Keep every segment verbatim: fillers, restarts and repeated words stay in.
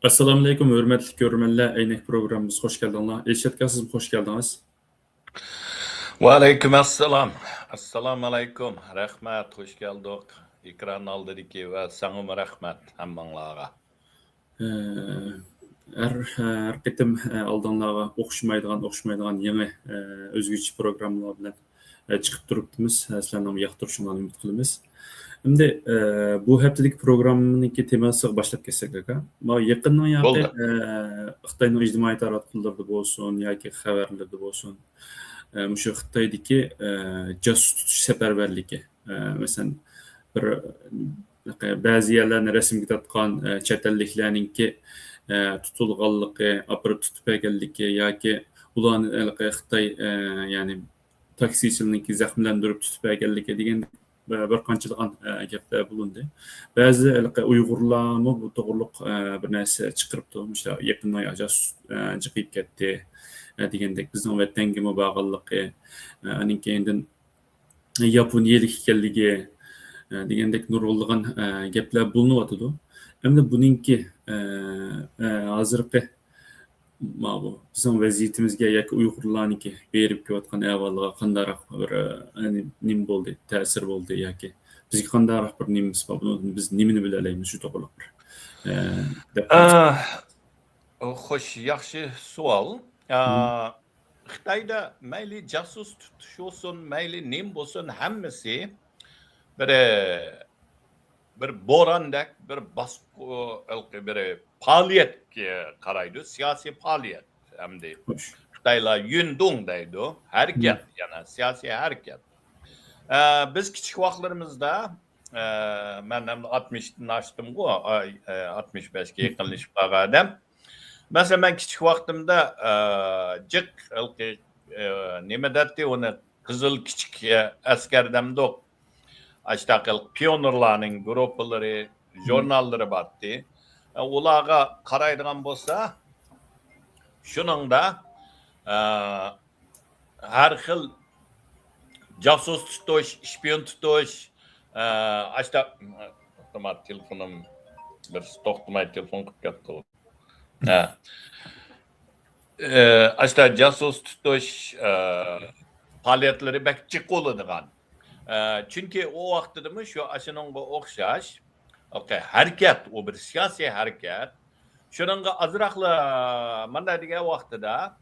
ئەسسالامۇئەلەيكۇم، ھۆرمەتلىك كۆرۈرمەنلەر، ئەينەك پروگراممىمىزغا خۇش كەلدىڭلار. ئېلشات ئاكا، سىزمۇ خۇش كەلدىڭىز. ۋەئەلەيكۇم ئەسسالام. ئەسسالامۇئەلەيكۇم. رەھمەت، خۇش كەلدۇق. ئېكران ئالدىدىكى ۋە ساڭىمۇ رەھمەت ھەممىڭلارغا. ئە، ھەر، ھەر قېتىم، ئە، ئالدىڭلارغا ئوخشىمايدىغان، ئوخشىمايدىغان يېڭى، ئە، ئۆزگىچە پروگراممىلار بىلەن، ئە، چىقىپ تۇرۇپتىمىز. ئە، سىلەرنىڭ ياقتۇرۇشۇڭلارنى ئۈمىد قىلىمىز. ئەمدى، ئە، بۇ ھەپتىدىكى پروگراممىنىڭكى تېمىسىغا باشلاپ كەتسەك، ئاكا. ماۋۇ يېقىننىڭ ياقى، بولدى. ئە، خىتاينىڭ ئىجتىمائىي تاراتقۇلىرىدا بولسۇن ياكى خەۋەرلىرىدە بولسۇن، ئە، مۇشۇ خىتايدىكى، ئە، جاسۇس تۇتۇش سەپەرۋەرلىكى. ئە، مەسىلەن، بىر، بەزى يەرلەرنى رەسىمگە تارتقان، ئە، چەت ئەللىكلەرنىڭكى، ئە، تۇتۇلغانلىقى، ئاپىرىپ تۇتۇپ بەرگەنلىكى ياكى ئۇلارنى ھېلىقى خىتاي، ئە، يەنى تاكسىچىلىرىنىڭكى زەخىملەندۈرۈپ تۇتۇپ بەرگەنلىكى دېگەن بىر، بىر قانچىلىغان، ئە، گەپلەر بولۇندى. بەزى ھېلىقى ئۇيغۇرلارمۇ بۇ توغرۇلۇق، ئە، بىر نەرسە چىقىرىپتۇ. مۇشۇ يېقىندا جاسۇس، ئە، جىقىيىپ كەتتى، ئە، دېگەندەك، بىزنىڭ ۋەتەنگىمۇ بارغانلىقى، ئە، ئانىڭ كەينىدىن ياپونىيەلىك ئىكەنلىكى، ئە، دېگەندەك نۇرغۇنلىغان، ئە، گەپلەر بولۇنۇۋاتىدۇ. ئەمدى بۇنىڭكى، ئە، ئە، ھازىرقى ماۋۇ بىزنىڭ ۋەزىيىتىمىزگە ياكى ئۇيغۇرلارنىڭكى بېرىپ كېلىۋاتقان ئەھۋالىغا قانداقراق بىر، ئە، نېمە بولدى، تەسىر بولدى ياكى بىزگە قانداقراق بىر نېمىمىز بار، بۇنىڭدىن بىز نېمىنى بىلەلەيمىز شۇ توغرىلىق بىر، ئە، دەپ ئە، خوش، ياخشى سوئال. ئە، خىتايدا مەيلى جاسۇس تۇتۇش بولسۇن، مەيلى نېمە بولسۇن، ھەممىسى بىر، بىر بوراندەك، بىر باسقۇ، بىر پائالىيەتكە قارايدۇ، سىياسىي پائالىيەت. ئەمدى خوش. خىتايلار يۈندۇڭ دەيدۇ، ھەرىكەت، يەنە سىياسىي ھەرىكەت. ئە، بىز كىچىك ۋاقىتلىرىمىزدا، ئە، مەن ئەمدى ئاتمىشتىن ئاشتىمغۇ، ئاي، ئە، ئاتمىش بەشكە يېقىنلىشىپ بارغان ئادەم. مەسىلەن، مەن كىچىك ۋاقتىمدا، ئە، جىق ھېلىقى، ئە، نېمە دەتتى ئۇنى، قىزىل كىچىك، ئە، ئەسكەر دەمدۇق. ئاشتاق ھېلىقى پىيونېرلارنىڭ گۇرۇپپىلىرى، ژۇرناللىرى بارتتى. ئە، ئۇلارغا قارايدىغان بولسا، شۇنىڭدا، ئە، ھەر خىل جاسۇس تۇتۇش، شپىيون تۇتۇش، ئە، ئاشتا، توختىماي تېلېفونۇم، بىر توختىماي تېلېفون قىلىپ كەتتى. ھە. ئە، ئاشتا جاسۇس تۇتۇش، ئە، پائالىيەتلىرى بەك جىق بولىدىغان. ئە، چۈنكى ئۇ ۋاقتىدىمۇ شۇ ئاشۇنىڭغا ئوخشاش، ئوكەي، ھەرىكەت، ئۇ بىر سىياسىي ھەرىكەت. شۇنىڭغا ئازراقلا مانا دېگەن ۋاقتىدا،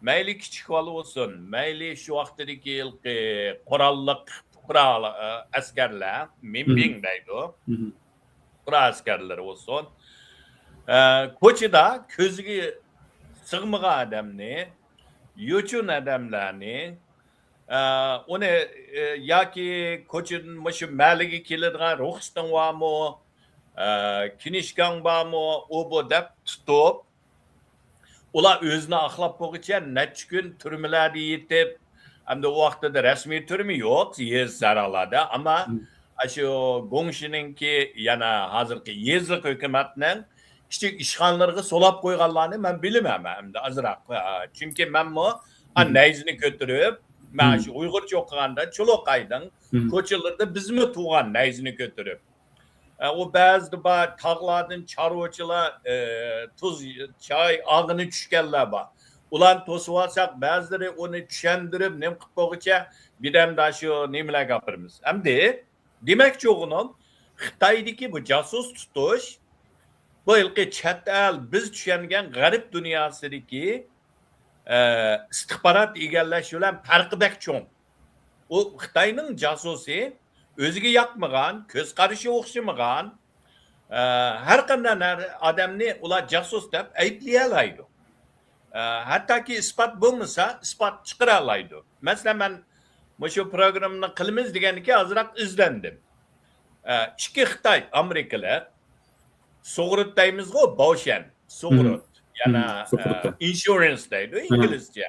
مەيلى كىچىك بالا بولسۇن، مەيلى شۇ ۋاقتىدىكى ھېلىقى قوراللىق پۇقرا، ئە، ئەسكەرلەر، مىنبىڭ دەيدۇ. پۇقرا ئەسكەرلىرى بولسۇن. ئە، كوچىدا كۆزىگە سىغمىغان ئادەمنى، يوچۇن ئادەملەرنى، ئە، ئۇنى، ئە، ياكى كوچىدىن مۇشۇ مەھەللىگە كېلىدىغان رۇخسىتىڭ بارمۇ، ئە، كىنىشكاڭ بارمۇ، ئۇ بۇ دەپ تۇتۇپ، ئۇلار ئۆزىنى ئاقلاپ بولغۇچە نەچچە كۈن تۈرمىلەردە يېتىپ، ئەمدى ئۇ ۋاقتىدا رەسمىي تۈرمە يوق، يېزا ساراڭلاردا. ئەمما ئاشۇ گۇڭشىنىڭكى، يەنە ھازىرقى يېزىلىق ھۆكۈمەتنىڭ كىچىك ئىشخانىلىرىغا سولاپ قويغانلارنى مەن بىلىمەن، مەن ئەمدى ئازراق. چۈنكى مەنمۇ، ئا، نەيزىنى كۆتۈرۈپ، مەن شۇ ئۇيغۇرچە ئوقۇغاندا چۇلۇقايدىڭ كوچىلىرىدا بىزمۇ تۇرغان نەيزىنى كۆتۈرۈپ. ئە، ئۇ بەزىدە بار، تاغلاردىن چارۋىچىلار، ئە، تۇز، چاي ئاغىنى چۈشكەنلەر بار. ئۇلارنى توسۇۋالساق، بەزىلىرى ئۇنى چۈشەندۈرۈپ، نېمە قىلىپ بولغۇچە بىردەمدە شۇ نېمىلەرگە ئاپىرىمىز. ئەمدى دېمەكچى بولغىنىم، خىتايدىكى بۇ جاسۇس تۇتۇش، بۇ ھېلىقى چەت ئەل، بىز چۈشەنگەن غەرب دۇنياسىدىكى، ئە، ئىستىخبارات ئىگىلەش بىلەن پەرقى بەك چوڭ. ئۇ خىتاينىڭ جاسۇسى، ئۆزىگە ياقمىغان، كۆز قارىشى ئوخشىمىغان، ئە، ھەر قانداق نەر-، ئادەمنى ئۇلار جاسۇس دەپ ئەيىبلىيەلەيدۇ. ئە، ھەتتاكى ئىسپات بولمىسا، ئىسپات چىقىرالايدۇ. مەسىلەن، مەن مۇشۇ پروگراممىنى قىلىمىز دېگەندىكىن ئازراق ئىزدەندىم. ئە، ئىككى خىتاي، ئامېرىكىلىق، سۇغۇرت دەيمىزغۇ، باۋشەن، سۇغۇرت. يەنە، ئە، ئىنشۇرېنس دەيدۇ ئىنگلىزچە.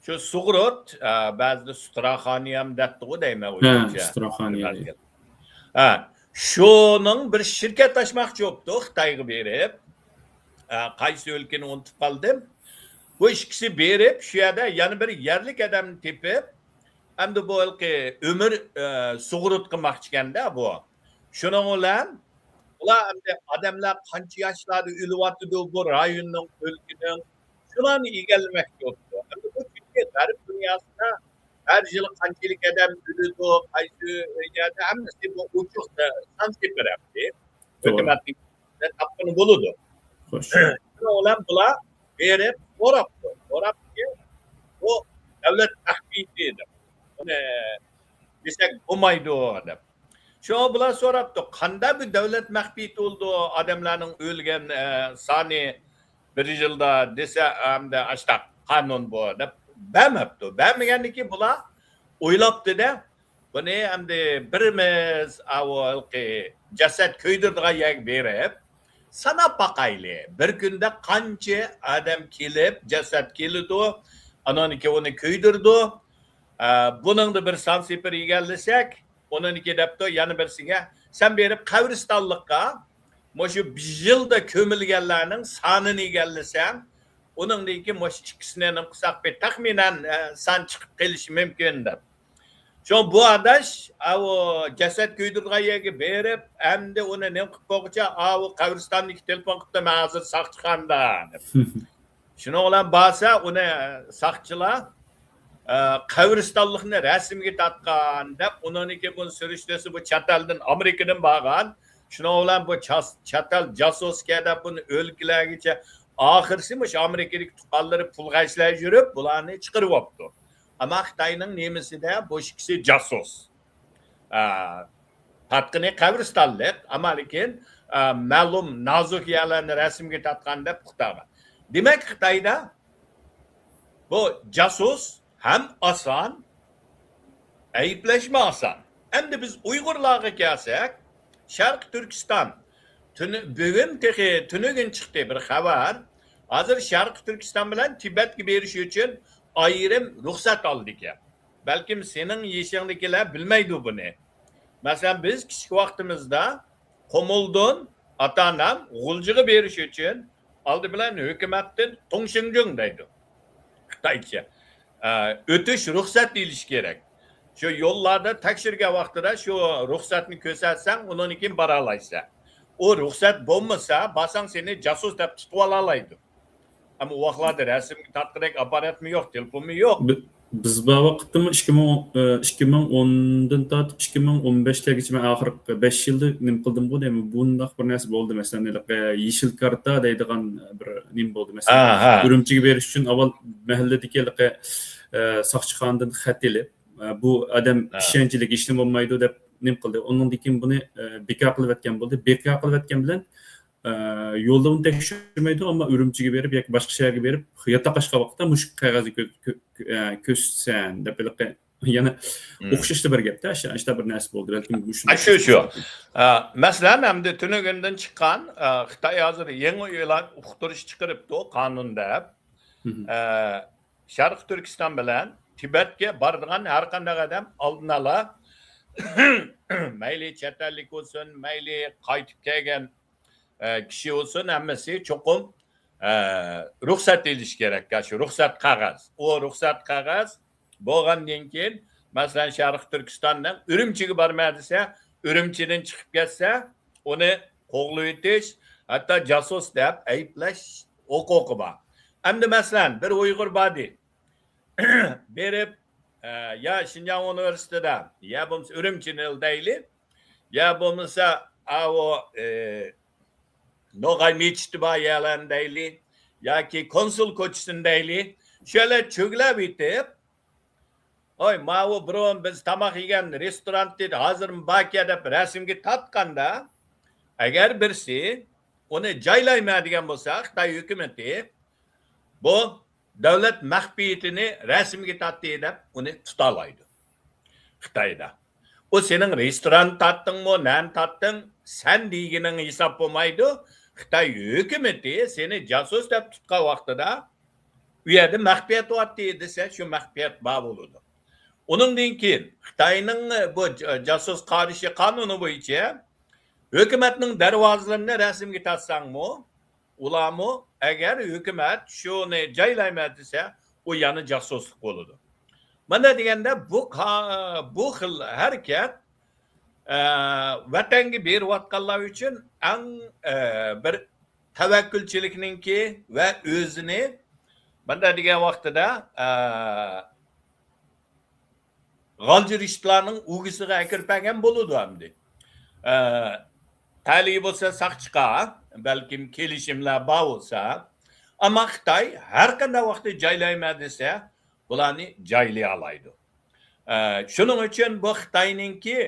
شۇ سۇغۇرت، ئە، بەزىدە ستراخانىيەم دەپتىغۇ دەيمەن ئۇيغۇرچە. ھە، شۇنىڭ بىر شىركەت ئاچماقچى بوپتۇ خىتايغا بېرىپ. ئە، قايسى ئۆلكىنى ئۇنتۇپ قالدىم. بۇ ئىككىسى بېرىپ، شۇ يەردە يەنە بىر يەرلىك ئادەمنى تېپىپ، ئەمدى بۇ ھېلىقى ئۆمۈر، ئە، سۇغۇرت قىلماقچىكەندە بۇ. شۇنىڭ بىلەن بۇلار ئەمدى ئادەملەر قانچە ياشلاردا ئۆلۈۋاتىدۇ بۇ رايوننىڭ، ئۆلكىنىڭ، شۇلارنى ئىگىلىمەكچى بولۇپتۇ. ئەمدى بۇ چۈنكى غەرب دۇنياسىدا ھەر يىلى قانچىلىك ئادەم ئۆلىدۇ، قايسى يەردە، ھەممىسى بۇ ئوچۇق سان سېپىرەمدى. ھۆكۈمەتنىڭ تاپقىنى بولىدۇ. شۇنىڭ بىلەن بۇلار بېرىپ سوراپتۇ. سوراپتۇكى، بۇ دۆلەت مەخپىيىتى دەپ. بۇنى دېسەك بولمايدۇ دەپ. شۇ بۇلار سوراپتۇ، قاندا بۇ دۆلەت مەخپىيىتى بولىدۇ، ئادەملەرنىڭ ئۆلگەن، ئە، سانى بىر يىلدا دېسە، ئەمدى ئاشتاق قانۇن بۇ دەپ بەرمەپتۇ. بەرمىگەندىن كېيىن بۇلار ئويلاپتۇ-دە، بۇنى ئەمدى بىرىمىز ئاۋۇ ھېلىقى جەسەت كۆيدۈرىدىغان يەرگە بېرىپ، ساناپ باقايلى. بىر كۈندە قانچە ئادەم كېلىپ، جەسەت كېلىدۇ، ئانان كېيىن ئۇنى كۆيدۈرىدۇ. ئە، بۇنىڭدا بىر سان سېپىر ئىگىلىسەك، ئۇنىڭدىكى دەپتۇ، يەنە بىرسىگە، سەن بېرىپ قەبرىستانلىققا مۇشۇ بىر يىلدا كۆمۈلگەنلەرنىڭ سانىنى ئىگىلىسەڭ، ئۇنىڭدىن كېيىن مۇشۇ ئىككىسىنى نېمە قىلساق، بىر تەخمىنەن، ئە، سان چىقىپ قېلىشى مۇمكىن دەپ. شۇڭا بۇ ئاداش، ئاۋۇ جەسەت كۆيدۈرىدىغان يەرگە بېرىپ، ئەمدى ئۇنى نېمە قىلىپ بولغۇچە، ئاۋۇ قەبرىستاندىكى تېلېفون قىپتۇ، مەن ھازىر ساقچىخانىدا دەپ. شۇنىڭ بىلەن بارسا، ئۇنى ساقچىلار، ئە، قەبرىستانلىقنى رەسىمگە تارتقان دەپ، ئۇنىڭدىن كېيىن بۇنى سۈرۈشتۈرسە، بۇ چەت ئەلدىن، ئامېرىكىدىن بارغان. شۇنىڭ بىلەن بۇ چاس-، چەت ئەل جاسۇسكەن دەپ، بۇنى ئۆلكىلەرگىچە، ئاخىرسى مۇشۇ ئامېرىكىدىكى تۇغقانلىرى پۇل خەجلەپ يۈرۈپ، بۇلارنى چىقىرىۋاپتۇ. ئەمما خىتاينىڭ نېمىسىدە بۇ ئىككىسى جاسۇس. ئە، تارتقىنى قەبرىستانلىق، ئەمما لېكىن، ئە، مەلۇم نازۇك يەرلەرنى رەسىمگە تارتقان دەپ توختالغان. دېمەك، خىتايدا بۇ جاسۇس ھەم ئاسان، ئەيىبلەشمۇ ئاسان. ئەمدى بىز ئۇيغۇرلارغا كەلسەك، شەرقىي تۈركىستان، تۈنۈ-، بۈگۈن تېخى تۈنۈگۈن چىقتى بىر خەۋەر. ھازىر شەرقىي تۈركىستان بىلەن تىبەتكە بېرىش ئۈچۈن ئايرىم رۇخسەت ئالىدىكەن. بەلكىم سېنىڭ يېشىڭدىكىلەر بىلمەيدۇ بۇنى. مەسىلەن، بىز كىچىك ۋاقتىمىزدا قۇمۇلدىن ئاتا-ئانام غۇلجىغا بېرىش ئۈچۈن ئالدى بىلەن ھۆكۈمەتتىن تۇڭشىڭجۇڭ دەيدۇ، خىتايچە. ئە، ئۆتۈش رۇخسەت ئېلىش كېرەك. شۇ يوللاردا تەكشۈرگەن ۋاقتىدا شۇ رۇخسەتنى كۆرسەتسەڭ، ئۇنىڭدىن كېيىن بارالايسەن. ئۇ رۇخسەت بولمىسا، بارساڭ سېنى جاسۇس دەپ تۇتۇۋالالايدۇ. ئەمما ئۇ ۋاقىتلاردا رەسىمگە تارتقۇدەك ئاپپاراتمۇ يوق، تېلېفونمۇ يوق. بى-، بىز بار ۋاقىتتىمۇ ئىككى مىڭ، ئى، ئىككى مىڭ ئوندىن تارتىپ ئىككى مىڭ ئون بەشلەرگىچە مەن ئاخىرقى بەش يىلدا نېمە قىلدىمغۇ دەيمەن، بۇنداق بىر نەرسە بولدى. مەسىلەن، ھېلىقى يېشىل كارتا دەيدىغان بىر نېمە بولدى. مەسىلەن، ئۈرۈمچىگە بېرىش ئۈچۈن ئاۋۋال مەھەللىدىكى ھېلىقى، ئە، ساقچىخانىدىن خەت ئېلىپ، ئە، بۇ ئادەم ئىشەنچلىك، ھېچنېمە بولمايدۇ دەپ نېمە قىلدى. ئۇنىڭدىن كېيىن بۇنى، ئە، بىكار قىلىۋەتكەن بولدى. بىكار قىلىۋەتكەن بىلەن ئە، يولدا ئۇنى تەكشۈرمەيدۇ، ئەمما ئۈرۈمچىگە بېرىپ ياكى باشقا شەھەرگە بېرىپ، ياتاق ئاچقان ۋاقىتتا مۇشۇ قەغەزنى كۆ-، كۆ-، كۆ-، ئە، كۆرسىتىسەن دەپ ھېلىقى يەنە ئوخشاشلا بىر گەپتە، ئاشۇ، ئاشۇنداق بىر نەرسە بولدى. بەلكىم مۇشۇنداق شۇ، شۇ. ئە، مەسىلەن، ئەمدى تۈنۈگۈندىن چىققان، ئە، خىتاي ھازىر يېڭى ئېلان ئۇقتۇرۇش چىقىرىپتۇ، قانۇن دەپ. ئە، شەرقىي تۈركىستان بىلەن تىبەتكە بارىدىغان ھەر قانداق ئادەم ئالدىنئالا، مەيلى چەت ئەللىك بولسۇن، مەيلى قايتىپ كەلگەن ئە، كىشى بولسۇن، ھەممىسى چوقۇم، ئە، رۇخسەت ئېلىشى كېرەك. شۇ رۇخسەت قەغەز. ئۇ رۇخسەت قەغەز بولغاندىن كېيىن، مەسىلەن، شەرقىي تۈركىستاننىڭ ئۈرۈمچىگە بارىمەن دېسە، ئۈرۈمچىدىن چىقىپ كەتسە، ئۇنى قوغلىۋېتىش، ھەتتا جاسۇس دەپ ئەيىبلەش ھوقۇقى بار. ئەمدى، مەسىلەن، بىر ئۇيغۇر باردى. بېرىپ، ئە، يا شىنجاڭ ئۇنىۋېرسىتېتىدا، يا بولمىسا ئۈرۈمچىنى دەيلى، يا بولمىسا ئاۋۇ، ئە، نوغاي مېچىتى بار يەرلەرنى دەيلى، ياكى كونسۇل كوچىسىنى دەيلى، شۇ يەرلەر چۆگىلەپ يېتىپ، ھوي، ماۋۇ بۇرۇن بىز تاماق يېگەن رېستورانتى ھازىرمۇ باركەن دەپ رەسىمگە تارتقاندا، ئەگەر بىرسى ئۇنى جايلايمەن دېگەن بولسا، خىتاي ھۆكۈمىتى بۇ دۆلەت مەخپىيىتىنى رەسىمگە تارتتى دەپ ئۇنى تۇتالايدۇ خىتايدا. ئۇ سېنىڭ رېستوران تارتتىڭمۇ، نەنى تارتتىڭ، سەن دېگىنىڭ ھېساب بولمايدۇ. خىتاي ھۆكۈمىتى سېنى جاسۇس دەپ تۇتقان ۋاقتىدا، ئۇ يەردە مەخپىيەت بارتى دېسە، شۇ مەخپىيەت بار بولىدۇ. ئۇنىڭدىن كېيىن خىتاينىڭ بۇ ج-، جاسۇس قارىشى قانۇنى بويىچە ھۆكۈمەتنىڭ دەرۋازىلىرىنى رەسىمگە تارتساڭمۇ، ئۇلارمۇ ئەگەر ھۆكۈمەت شۇنى جايلايمەن دېسە، ئۇ يەنە جاسۇسلۇق بولىدۇ. مانا دېگەندە بۇ قا-، بۇ خىل ھەرىكەت ئە، ۋەتەنگە بېرىۋاتقانلار ئۈچۈن ئەڭ، ئە، بىر تەۋەككۈلچىلىكنىڭكى ۋە ئۆزىنى مۇنداق دېگەن ۋاقتىدا، ئە، غالجىر ئىشلارنىڭ ئۇگىسىغا ئەكىرىپ بەرگەن بولىدۇ ئەمدى. ئە، تەلىيى بولسا ساقچىغا، بەلكىم كېلىشىملەر بار بولسا، ئەمما خىتاي ھەر قانداق ۋاقىتتا جايلايمەن دېسە، بۇلارنى جايلىيالايدۇ. ئە، شۇنىڭ ئۈچۈن بۇ خىتاينىڭكى،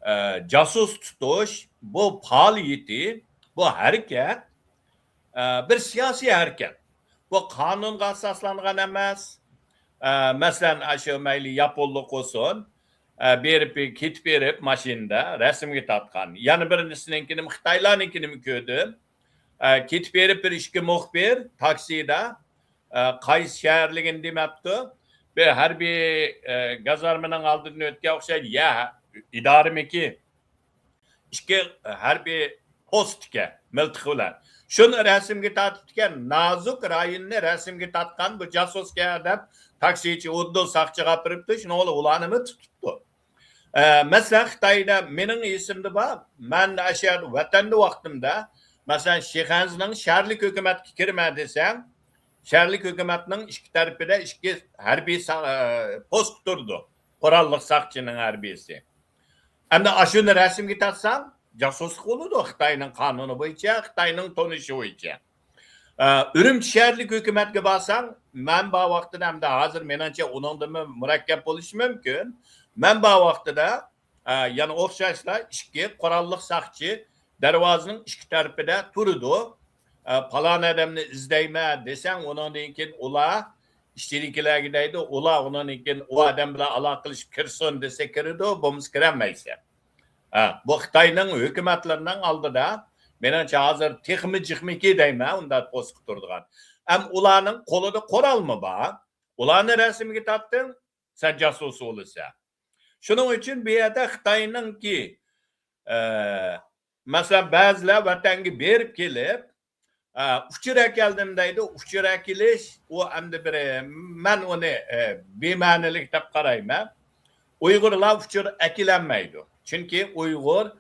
ئە، جاسۇس تۇتۇش، بۇ پائالىيىتى، بۇ ھەرىكەت، ئە، بىر سىياسىي ھەرىكەت. بۇ قانۇنغا ئاساسلانغان ئەمەس. ئە، مەسىلەن، ئاشۇ مەيلى ياپونلۇق بولسۇن، ئە، بېرىپ، كېتىپ بېرىپ ماشىنىدا رەسىمگە تارتقان. يەنە بىرىسىنىڭكىنىمۇ، خىتايلارنىڭكىنىمۇ كۆردۈم. ئە، كېتىپ بېرىپ بىر ئىككى مۇخبىر تاكسىدا، ئە، قايسى شەھەرلىكىنى دېمەپتۇ. بىر ھەربىي، ئە، گازارمىنىڭ ئالدىدىن ئۆتكەن ئوخشايدۇ. يا، ئىدارىمىكى؟ ئىككى ھەربىي پوست ئىكەن، مىلتىقى بىلەن. شۇنى رەسىمگە تارتىپتىكەن، نازۇك رايوننى رەسىمگە تارتقان بۇ جاسۇسكەن دەپ، تاكسىچى ئۇدۇل ساقچىغا ئاپىرىپتۇ، شۇنىڭ بىلەن ئۇلارنىمۇ تۇتۇپتۇ. ئە، مەسىلەن، خىتايدا مېنىڭ ئېسىمدە بار، مەن ئەشە ۋەتەندە ۋاقتىمدا، مەسىلەن، شىخەنزىنىڭ شەھەرلىك ھۆكۈمەتكە كىرىمەن دېسەڭ، شەھەرلىك ھۆكۈمەتنىڭ ئىككى تەرىپىدە ئىككى ھەربىي سا-، ئە، پوست تۇرىدۇ، قوراللىق ساقچىنىڭ ھەربىيسى. ئەمدى ئاشۇنى رەسىمگە تارتساڭ، جاسۇسلۇق بولىدۇ. خىتاينىڭ قانۇنى بويىچە، خىتاينىڭ تونۇشى بويىچە. ئە، ئۈرۈمچى شەھەرلىك ھۆكۈمەتكە بارساڭ، مەن بار ۋاقتىدا، ئەمدى ھازىر مېنىڭچە ئۇنىڭدىنمۇ مۇرەككەپ بولۇشى مۇمكىن. مەن بار ۋاقتىدا، ئە، يەنە ئوخشاشلا ئىككى قوراللىق ساقچى دەرۋازىنىڭ ئىككى تەرىپىدە تۇرىدۇ. ئە، پالان ئادەمنى ئىزدەيمەن دېسەڭ، ئۇنىڭدىن كېيىن ئۇلار ئىچىدىكىلەرگە دەيدۇ، ئۇلار ئۇنىڭدىن كېيىن ئۇ ئادەم بىلەن ئالاقىلىشىپ كىرسۇن دېسە كىرىدۇ، بولمىسا كىرەلمەيسەن. ھە، بۇ خىتاينىڭ ھۆكۈمەتلىرىنىڭ ئالدىدا، مېنىڭچە، ھازىر تېخىمۇ جىقمىكى دەيمەن، ئۇنداق پوستقا تۇرىدىغان. ھەم ئۇلارنىڭ قولىدا قورالمۇ بار. ئۇلارنى رەسىمگە تارتتىڭ، سەن جاسۇس بولىسەن. شۇنىڭ ئۈچۈن بۇ يەردە خىتاينىڭكى، ئە، مەسىلەن، بەزىلەر ۋەتەنگە بېرىپ كېلىپ، ئە، ئۇچۇر ئەكەلدىم دەيدۇ. ئۇچۇر ئەكېلىش، ئۇ ئەمدى بىر، مەن ئۇنى، ئە، بىمەنىلىك دەپ قارايمەن. ئۇيغۇرلار ئۇچۇر ئەكېلەلمەيدۇ. چۈنكى ئۇيغۇر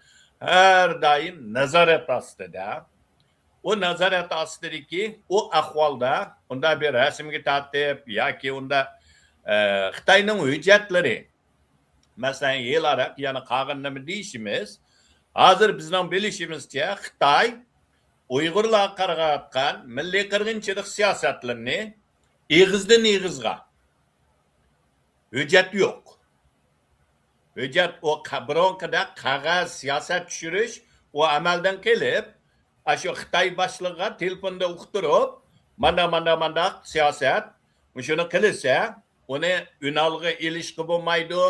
ھەر دائىم نازارەت ئاستىدا. ئۇ نازارەت ئاستىدىكى ئۇ ئەھۋالدا ئۇنداق بىر رەسىمگە تارتىپ ياكى ئۇنداق، ئە، خىتاينىڭ ھۆججەتلىرى، مەسىلەن، ھېلىراق يەنە قالغىنىنىمۇ دېيىشىمىز. ھازىر بىزنىڭ بىلىشىمىزچە، خىتاي ئۇيغۇرلارغا قارىغان مىللىي قىرغىنچىلىق سىياسەتلىرىنى ئېغىزدىن ئېغىزغا، ھۆججەت يوق. ھۆججەت ئۇ قە-، بۇرۇنقىدەك قەغەز سىياسەت چۈشۈرۈش، ئۇ ئەمەلدىن قېلىپ، ئاشۇ خىتاي باشلىقىغا تېلېفوندا ئۇقتۇرۇپ، مانداق، مانداق، مانداق سىياسەت، مۇشۇنى قىلسا، ئۇنى ئۈنئالغا ئېلىشقا بولمايدۇ،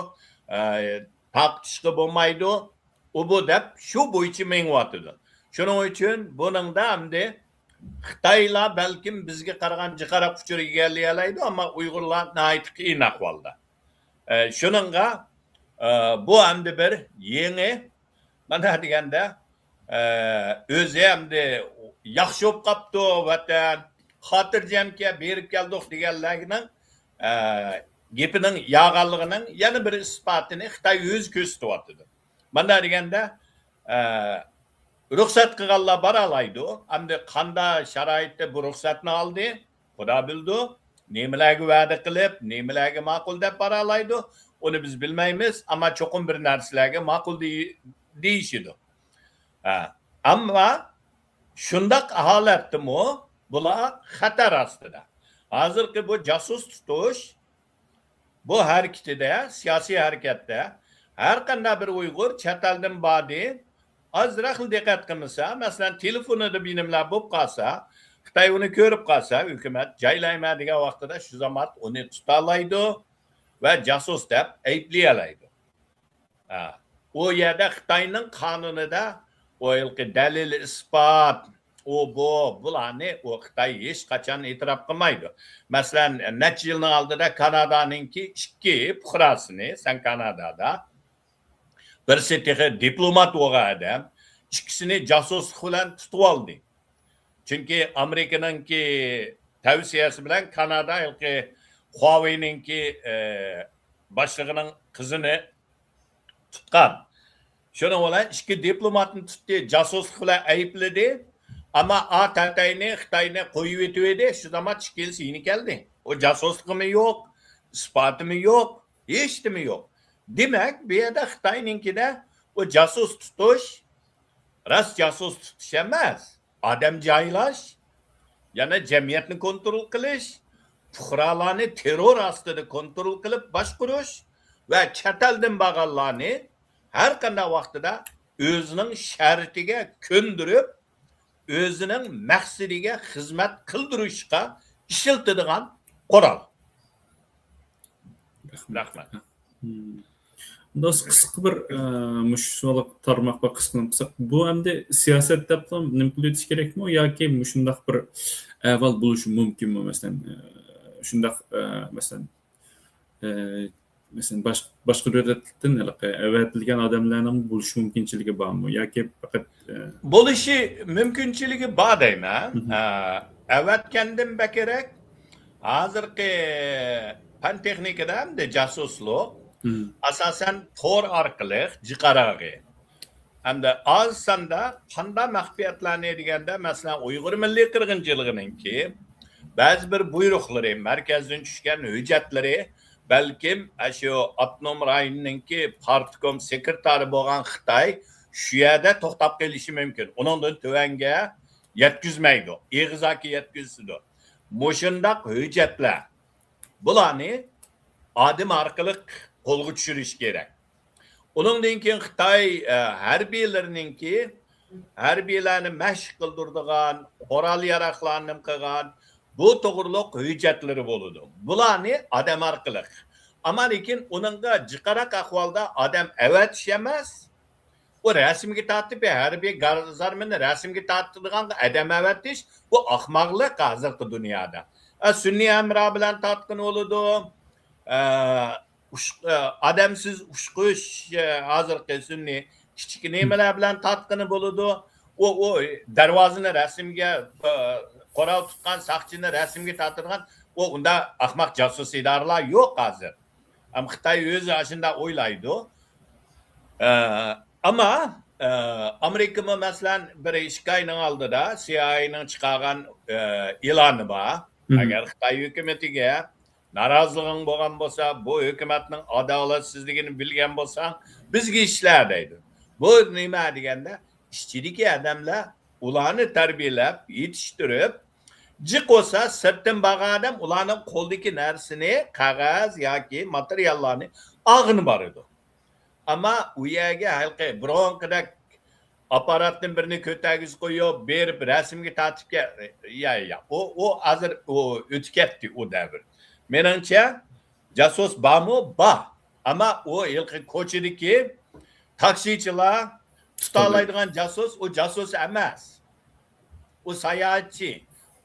ئە، تارقىتىشقا بولمايدۇ. ئۇ بۇ دەپ شۇ بويىچە مېڭىۋاتىدۇ. شۇنىڭ ئۈچۈن بۇنىڭدا ئەمدى خىتايلار بەلكىم بىزگە قارىغان جىقراق ئۇچۇر ئىگىلىيەلەيدۇ، ئەمما ئۇيغۇرلار ناھايىتى قىيىن ئەھۋالدا. ئە، شۇنىڭغا، ئە، بۇ ئەمدى بىر يېڭى، مانا دېگەندە، ئە، ئۆزى ئەمدى ياخشى بولۇپ قاپتۇ ۋەتەن، خاتىرجەمكەن بېرىپ كەلدۇق دېگەنلەرنىڭ، ئە، گېپىنىڭ يالغانلىقىنىڭ يەنە بىر ئىسپاتىنى خىتاي ئۆزى كۆرسىتىۋاتىدۇ. مانا دېگەندە، ئە، رۇخسەت قىلغانلار بارالايدۇ. ئەمدى قاندا شارائىتتا بۇ رۇخسەتنى ئالدى، خۇدا بىلىدۇ. نېمىلەرگە ۋەدە قىلىپ، نېمىلەرگە ماقۇل دەپ بارالايدۇ، ئۇنى بىز بىلمەيمىز. ئەمما چوقۇم بىر نەرسىلەرگە ماقۇل دېي-، دېيىشىدۇ. ھە. ئەمما شۇنداق ھالەتتىمۇ بۇلار خەتەر ئاستىدا. ھازىرقى بۇ جاسۇس تۇتۇش، بۇ ھەرىكىتىدە، سىياسىي ھەرىكەتتە ھەر قانداق بىر ئۇيغۇر چەت ئەلدىن باردى، ئازراقلا دىققەت قىلمىسا، مەسىلەن، تېلېفونىدا بىنېمىلەر بولۇپ قالسا، خىتاي ئۇنى كۆرۈپ قالسا، ھۆكۈمەت جايلايمەن دېگەن ۋاقتىدا شۇ زامات ئۇنى تۇتالايدۇ ۋە جاسۇس دەپ ئەيىبلىيەلەيدۇ. ھە، ئۇ يەردە خىتاينىڭ قانۇنىدا ئۇ ھېلىقى دەلىل، ئىسپات، ئۇ، بۇ، بۇلارنى ئۇ خىتاي ھېچقاچان ئېتىراپ قىلمايدۇ. مەسىلەن، نەچچە يىلنىڭ ئالدىدا كانادانىڭكى ئىككى پۇقراسىنى، سەن كانادادا، بىرسى تېخى دىپلومات بولغان ئادەم، ئىككىسىنى جاسۇسلۇق بىلەن تۇتۇۋالدى. چۈنكى ئامېرىكىنىڭكى تەۋسىيەسى بىلەن كانادا ھېلىقى خۇاۋېينىڭكى، ئە، باشلىقىنىڭ قىزىنى تۇتقان. شۇنىڭ بىلەن ئىككى دىپلوماتنى تۇتتى، جاسۇسلۇق بىلەن ئەيىبلىدى. ئەمما ئا تەتەينى، خىتاينى قويۇۋېتىۋىدى، شۇ زامان ئىككىلىسى يېنىك كەلدى. ئۇ جاسۇسلۇقىمۇ يوق، ئىسپاتىمۇ يوق، ھېچنېمە يوق. دېمەك، بۇ يەردە خىتاينىڭكىدە ئۇ جاسۇس تۇتۇش، راست جاسۇس تۇتۇش ئەمەس، ئادەم جايلاش، يەنە جەمئىيەتنى كونترول قىلىش، پۇقرالارنى تېررور ئاستىدا كونترول قىلىپ باشقۇرۇش ۋە چەت ئەلدىن بارغانلارنى ھەر قانداق ۋاقتىدا ئۆزىنىڭ شەرتىگە كۆندۈرۈپ، ئۆزىنىڭ مەقسىتىگە خىزمەت قىلدۇرۇشقا ئىشلىتىدىغان قورال. رەھمەت. مم. دوست، قىسقا بىر، ئە، مۇشۇ سوئالغا تارماق بار، قىسقىدىن قىسىق. بۇ ئەمدى سىياسەت دەپلا نېمە قىلىۋېتىش كېرەكمۇ ياكى مۇشۇنداق بىر ئەھۋال بولۇشى مۇمكىنمۇ؟ مەسىلەن، ئە، شۇنداق، ئە، مەسىلەن، ئە، مەسىلەن، باش-، باشقا دۆلەتتىن ھېلىقى ئەۋەتىلگەن ئادەملەرنىڭ بولۇش مۇمكىنچىلىكى بارمۇ ياكى پەقەت، ئە، بولۇشى مۇمكىنچىلىكى بار دەيمەن. مم. ئە، ئەۋەتكەندىن بەكرەك ھازىرقى پەن تېخنىكىدا ئەمدى جاسۇسلۇق، مم، ئاساسەن تور ئارقىلىق جىقاراغى. ئەمدى ئاز ساندا قانداق مەخپىيەتلەرنى دېگەندە، مەسىلەن، ئۇيغۇر مىللىي قىرغىنچىلىقىنىڭكى بەزى بىر بۇيرۇقلىرى، مەركەزدىن چۈشكەن ھۆججەتلىرى، بەلكىم ئاشۇ ئاپتونوم رايوننىڭكى پارتكوم سېكرېتارى بولغان خىتاي شۇ يەردە توختاپ قېلىشى مۇمكىن. ئۇنىڭدىن تۆۋەنگە يەتكۈزمەيدۇ، ئېغىزاكى يەتكۈزىدۇ. مۇشۇنداق ھۆججەتلەر، بۇلارنى ئادەم ئارقىلىق قولغا چۈشۈرۈش كېرەك. ئۇنىڭدىن كېيىن خىتاي، ئە، ھەربىيلىرىنىڭكى، ھەربىيلەرنى مەشىق قىلدۇرىدىغان، قورال ياراغلارنى نېمە قىلغان، بۇ توغرۇلۇق ھۆججەتلىرى بولىدۇ. بۇلارنى ئادەم ئارقىلىق. ئەمما لېكىن ئۇنىڭغا جىقراق ئەھۋالدا ئادەم ئەۋەتىش ئەمەس، ئۇ رەسىمگە تارتىپ، ھەربىي گازارمىنى رەسىمگە تارتىدىغان ئادەم ئەۋەتىش، بۇ ئاخماقلىق ھازىرقى دۇنيادا. ئە، سۈنئىي ھەمراھ بىلەن تارتقىنى بولىدۇ. ئە، ئۇچ-، ئە، ئادەمسىز ئۇچقۇچ، ئە، ھازىرقى سۈنئىي كىچىك نېمىلەر بىلەن تارتقىنى بولىدۇ. ئۇ، ئۇ دەرۋازىنى رەسىمگە، ئە، قورال تۇتقان ساقچىنى رەسىمگە تارتىدىغان، ئۇ ئۇنداق ئاخماق جاسۇس ئىدارىلەر يوق ھازىر. ھەم خىتاي ئۆزى ئاشۇنداق ئويلايدۇ. ئە، ئەمما، ئە، ئامېرىكىمۇ، مەسىلەن، بىر ئىككى ئاينىڭ ئالدىدا سىئايئېينىڭ چىقارغان، ئە، ئېلانى بار. مم. ئەگەر خىتاي ھۆكۈمىتىگە نارازىلىقىڭ بولغان بولسا، بۇ ھۆكۈمەتنىڭ ئادالەتسىزلىكىنى بىلگەن بولساڭ، بىزگە ئىشلە دەيدۇ. بۇ نېمە دېگەندە، ئىچىدىكى ئادەملەر ئۇلارنى تەربىيەلەپ، يېتىشتۈرۈپ، جىق بولسا سىرتتىن بارغان ئادەم ئۇلارنىڭ قولىدىكى نەرسىنى، قەغەز ياكى ماتېرىياللارنى ئالغىلى بارىدۇ. ئەمما ئۇ يەرگە ھېلىقى بۇرۇنقىدەك ئاپپاراتتىن بىرنى كۆتەرگۈزۈپ قويۇپ، بېرىپ رەسىمگە تارتىپ كە-، يا، يا، ئۇ، ئۇ ھازىر ئۇ ئۆتۈپ كەتتى ئۇ دەۋر. مېنىڭچە، جاسۇس بارمۇ؟ بار. ئەمما ئۇ ھېلىقى كوچىدىكى تاكسىچىلار تۇتالايدىغان جاسۇس، ئۇ جاسۇس ئەمەس. ئۇ ساياھەتچى.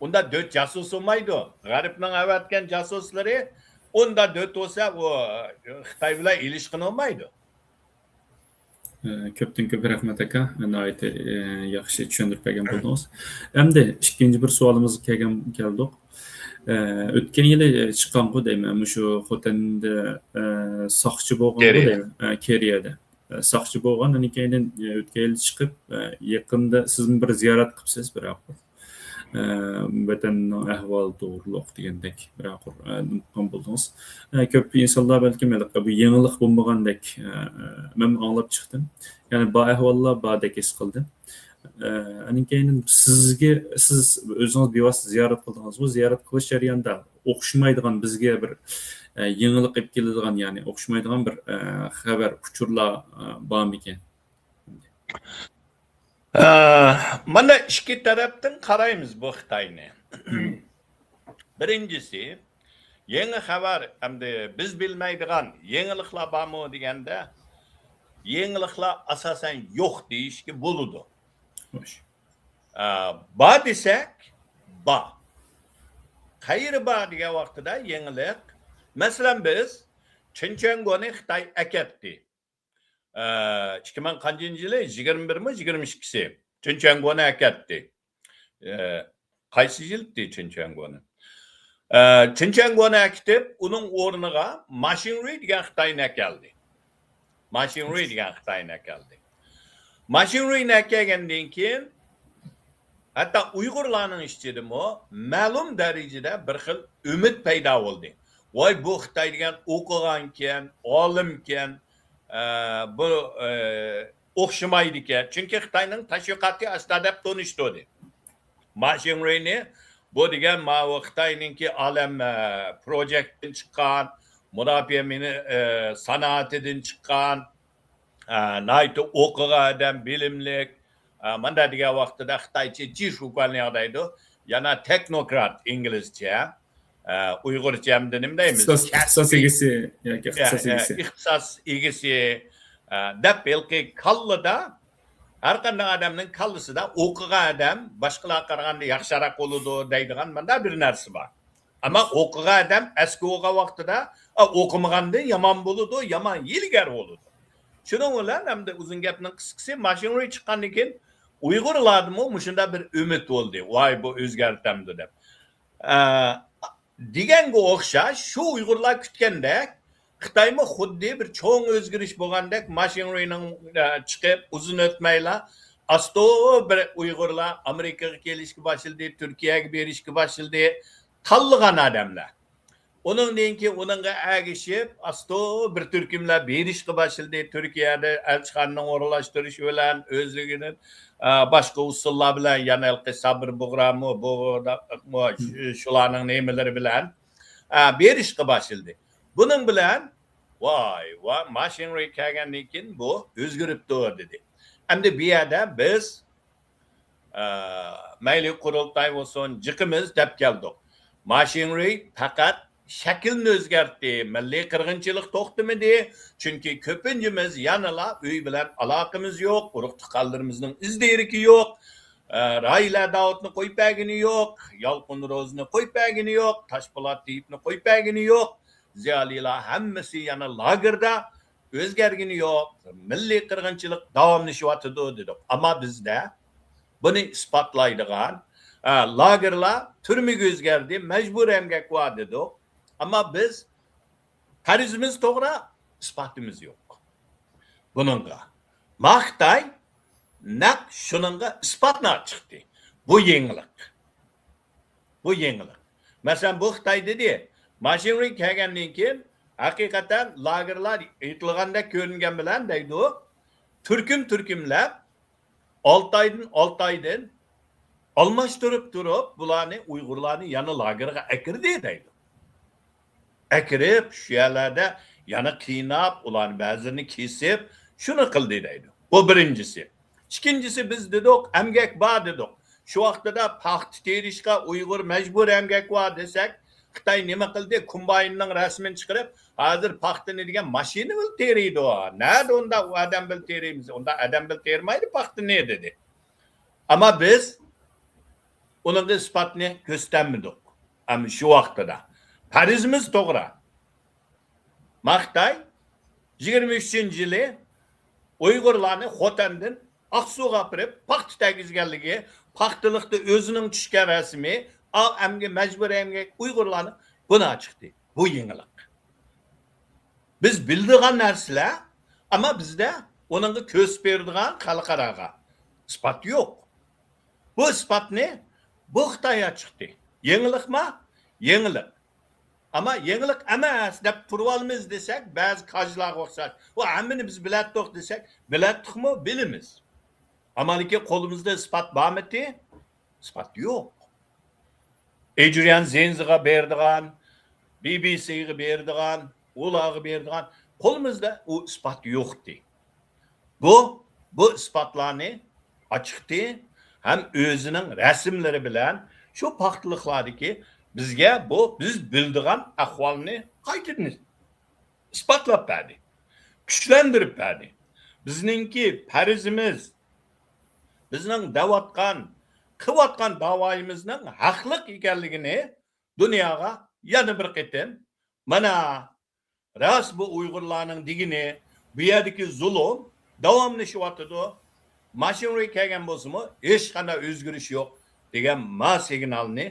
ئۇندا دۆت جاسۇس بولمايدۇ. غەربنىڭ ئەۋەتكەن جاسۇسلىرى ئۇندا دۆت بولسا، ئۇ خىتاي بىلەن ئېلىشقىنى بولمايدۇ. ئە، كۆپتىن كۆپ رەھمەت، ئاكا. ناھايىتى، ئە، ياخشى چۈشەندۈرۈپ بەرگەن بولدىڭىز. ئەمدى ئىككىنچى بىر سوئالىمىزغا كەلگەن، كەلدۇق. ئە، ئۆتكەن يىلى، ئە، چىققانغۇ دەيمەن، مۇشۇ خوتەندە، ئە، ساقچى بولغانغۇ دەيمەن، ئە، كېرىيەدە. ئە، ساقچى بولغان، ئاندىن كېيىن، ئە، ئۆتكەن يىلى چىقىپ، ئە، يېقىندا سىزمۇ بىر زىيارەت قىپسىز، بىراق. ئە، ۋەتەننىڭ ئەھۋالى توغرۇلۇق دېگەندەك بىرەر قۇر-، ئە، نېمە قىلغان بولدىڭىز. ئە، كۆپ ئىنسانلار بەلكىم ھېلىقى بۇ يېڭىلىق بولمىغاندەك، ئە، ئە، مەنمۇ ئاڭلاپ چىقتىم. يەنى بار ئەھۋاللار باردەك ھېس قىلدىم. ئە، ئاندىن كېيىن سىزگە، سىز ئۆزىڭىز بىۋاسىتە زىيارەت قىلدىڭىزغۇ، زىيارەت قىلىش جەريانىدا ئوخشىمايدىغان بىزگە بىر، ئە، يېڭىلىق ئېلىپ كېلىدىغان، يەنى ئوخشىمايدىغان بىر، ئە، خەۋەر، ئۇچۇرلار، ئە، بارمىكەن؟ ئە، مانا ئىككى تەرەپتىن قارايمىز بۇ خىتاينى. بىرىنچىسى، يېڭى خەۋەر، ئەمدى بىز بىلمەيدىغان يېڭىلىقلار بارمۇ دېگەندە، يېڭىلىقلار ئاساسەن يوق دېيىشكە بولىدۇ. خوش. ئە، بار دېسەك، بار. قەيەردە بار دېگەن ۋاقتىدا يېڭىلىق، مەسىلەن، بىز چېنچۈەنگونى خىتاي ئەكەتتى. ئىككى مىڭ قانچىنچى يىلى؟ يىگىرمە بىرمۇ، يىگىرمە ئىككىسى؟ چېنچۈەنگونى ئەكەتتى. ئە، قايسى يىلتى چېنچۈەنگونى؟ ئە، چېنچۈەنگونى ئەكېتىپ، ئۇنىڭ ئورنىغا ماشىنرۇي دېگەن خىتاينى ئەكەلدى. ماشىنرۇي دېگەن خىتاينى ئەكەلدى. ماشىنرى كەلگەندىن كېيىن، ھەتتا ئۇيغۇرلارنىڭ ئىچىدىمۇ مەلۇم دەرىجىدە بىر خىل ئۈمىد پەيدا بولدى. ۋاي، بۇ خىتاي دېگەن ئوقۇغانكەن، ئالىمكەن، ئە، بۇ، ئە، ئوخشىمايدىكەن. چۈنكى خىتاينىڭ تەشۋىقاتى ئاستا دەپ تونۇشتۇردى. ماشىنرىنى بۇ دېگەن ماۋۇ خىتاينىڭكى ئالەم، ئە، پروجېكتتىن چىققان، مۇداپىئە مىنى-، ئە، سانائىتىدىن چىققان، ئە، ناھايىتى ئوقۇغان ئادەم، بىلىملىك، ئە، مانداق دېگەن ۋاقتىدا خىتايچە جىشۇگۇەنلياڭ دەيدۇ. يەنە تېكنوكرات ئىنگلىزچە، ئە، ئۇيغۇرچە ئەمدى نېمە دەيمىز؟ ئىختىساس، ئىختىساس كەسپىي. ئىگىسى ياكى ئىختىساس ئە، ئە، ئىگىسى. ئىختىساس ئىگىسى، ئە، دەپ ھېلىقى كاللىدا، ھەر قانداق ئادەمنىڭ كاللىسىدا ئوقۇغان ئادەم باشقىلارغا قارىغاندا ياخشىراق بولىدۇ دەيدىغان مانداق بىر نەرسە بار. ئەمما ئوقۇغان ئادەم ئەسكى بولغان ۋاقتىدا، ئا، ئوقۇمىغاندىن يامان بولىدۇ، يامان ھىيلىگەر بولىدۇ. شۇنىڭ بىلەن ئەمدى ئۇزۇن گەپنىڭ قىسقىسى، ماشىنرى چىققاندىن كېيىن ئۇيغۇرلاردىمۇ مۇشۇنداق بىر ئۈمىد بولدى. ۋاي، بۇ ئۆزگەرتەمدۇ دەپ. ئە، دېگەنگە ئوخشاش، شۇ ئۇيغۇرلار كۈتكەندەك، خىتايمۇ خۇددى بىر چوڭ ئۆزگىرىش بولغاندەك، ماشىنرىنىڭ، ئە، چىقىپ، ئۇزۇن ئۆتمەيلا، ئاستا بىر ئۇيغۇرلار ئامېرىكىغا كېلىشكە باشلىدى، تۈركىيەگە بېرىشكە باشلىدى، تاللىغان ئادەملەر. ئۇنىڭدىن كېيىن ئۇنىڭغا ئەگىشىپ، ئاستا بىر تۈركۈملەر بېرىشقا باشلىدى. تۈركىيەدە ئەلچىخانىنىڭ ئورۇنلاشتۇرۇشى بىلەن، ئۆزلۈكىدىن، ئە، باشقا ئۇسۇللار بىلەن، يەنە ھېلىقى سابىر بۇغرامۇ، بۇ، مۇ، شۇ، شۇلارنىڭ نېمىلىرى بىلەن، ئە، بېرىشقا باشلىدى. بۇنىڭ بىلەن، ۋاي، ۋاي، ماشىنرى كەلگەندىن كېيىن بۇ ئۆزگىرىپتۇ، دېدى. ئەمدى بۇ يەردە بىز ئە، مەيلى قۇرۇلتاي بولسۇن، جىقىمىز دەپ كەلدۇق. ماشىنرى پەقەت شەكىلنى ئۆزگەرتتى، مىللىي قىرغىنچىلىق توختىمىدى. چۈنكى كۆپىنچىمىز يەنىلا ئۆي بىلەن ئالاقىمىز يوق، ئۇرۇق-تۇغقانلىرىمىزنىڭ ئىز-دېرىكى يوق. ئە، راھىلە داۋۇتنى قويۇپ بەرگىنى يوق، يالقۇن روزىنى قويۇپ بەرگىنى يوق، تاشپولات تېيىپنى قويۇپ بەرگىنى يوق. زىيالىيلار ھەممىسى يەنە لاگېردا، ئۆزگەرگىنى يوق، مىللىي قىرغىنچىلىق داۋاملىشىۋاتىدۇ دېدۇق. ئەمما بىزدە بۇنى ئىسپاتلايدىغان، ئە، لاگېرلار تۈرمىگە ئۆزگەردى، مەجبۇرىي ئەمگەك بار دېدۇق. ئەمما بىز پەرىزىمىز توغرا، ئىسپاتىمىز يوق. بۇنىڭغا ما خىتاي نەق شۇنىڭغا ئىسپاتنى چىقتى. بۇ يېڭىلىق. بۇ يېڭىلىق. مەسىلەن، بۇ خىتاي دېدى، ماشىنرى كەلگەندىن كېيىن، ھەقىقەتەن لاگېرلار يېتىلغاندەك كۆرۈنگەن بىلەن دەيدۇ، تۈركۈم-تۈركۈملەپ، ئالتە ئايدىن، ئالتە ئايدىن ئالماشتۇرۇپ تۇرۇپ، بۇلارنى، ئۇيغۇرلارنى يەنە لاگېرغا ئەكىردى دەيدۇ. ئەكىرىپ، شۇ يەرلەردە يەنە قىيناپ، ئۇلارنى بەزىلىرىنى كېسىپ، شۇنى قىلدى دەيدۇ. بۇ بىرىنچىسى. ئىككىنچىسى، بىز دېدۇق، ئەمگەك بار دېدۇق. شۇ ۋاقتىدا پاختا تېرىشقا ئۇيغۇر مەجبۇرىي ئەمگەك بار دېسەك، خىتاي نېمە قىلدى؟ كومبايننىڭ رەسىمىنى چىقىرىپ، ھازىر پاختىنى دېگەن ماشىنا بىلەن تېرىيدۇ. نەدە ئۇنداق ئادەم بىلەن تېرىيمىز؟ ئۇنداق ئادەم بىلەن تېرىمايدۇ پاختىنى، دېدى. ئەمما بىز ئۇنىڭغا ئىسپاتنى كۆرسىتەلمىدۇق. ئەمما شۇ ۋاقتىدا پەرىزىمىز توغرا. ما خىتاي يىگىرمە ئۈچىنچى يىلى ئۇيغۇرلارنى خوتەندىن ئاقسۇغا ئاپىرىپ، پاختا تەگۈزگەنلىكى، پاختىلىقتا ئۆزىنىڭ چۈشكەن رەسىمى، ئا، ئەمگە مەجبۇرىي ئەمگەك ئۇيغۇرلارنى بۇنا چىقتى. بۇ يېڭىلىق. بىز بىلىدىغان نەرسىلەر، ئەمما بىزدە ئۇنىڭغا كۆرسىتىپ بېرىدىغان خەلقئاراغا ئىسپات يوق. بۇ ئىسپاتنى بۇ خىتاي چىقتى. يېڭىلىقما؟ يېڭىلىق. ئەمما يېڭىلىق ئەمەس دەپ تۇرۇۋالىمىز دېسەك، بەزى كاجلارغا ئوخشاش، ئۇ ھەممىنى بىز بىلەتتۇق دېسەك، بىلەتتۇقمۇ؟ بىلىمىز. ئەمما لېكىن قولىمىزدا ئىسپات بارمىتى؟ ئىسپات يوق. ئېدرىيان زېنزىغا بېرىدىغان، بى بى سىغا بېرىدىغان، ئۇلارغا بېرىدىغان، قولىمىزدا ئۇ ئىسپات يوقتى. بۇ، بۇ ئىسپاتلارنى ئاچىقتى ھەم ئۆزىنىڭ رەسىملىرى بىلەن شۇ پاختىلىقلاردىكى بىزگە بۇ بىز بىلىدىغان ئەھۋالنى قايتىدىن ئىسپاتلاپ بەردى، كۈچلەندۈرۈپ بەردى. بىزنىڭكى پەرىزىمىز، بىزنىڭ دەۋاتقان، قىلىۋاتقان داۋايىمىزنىڭ ھەقلىق ئىكەنلىكىنى دۇنياغا يەنە بىر قېتىم، مانا، راست بۇ ئۇيغۇرلارنىڭ دېگىنى، بۇ يەردىكى زۇلۇم داۋاملىشىۋاتىدۇ. ماشىنرى كەلگەن بولسىمۇ، ھېچقانداق ئۆزگىرىش يوق، دېگەن ما سىگنالنى،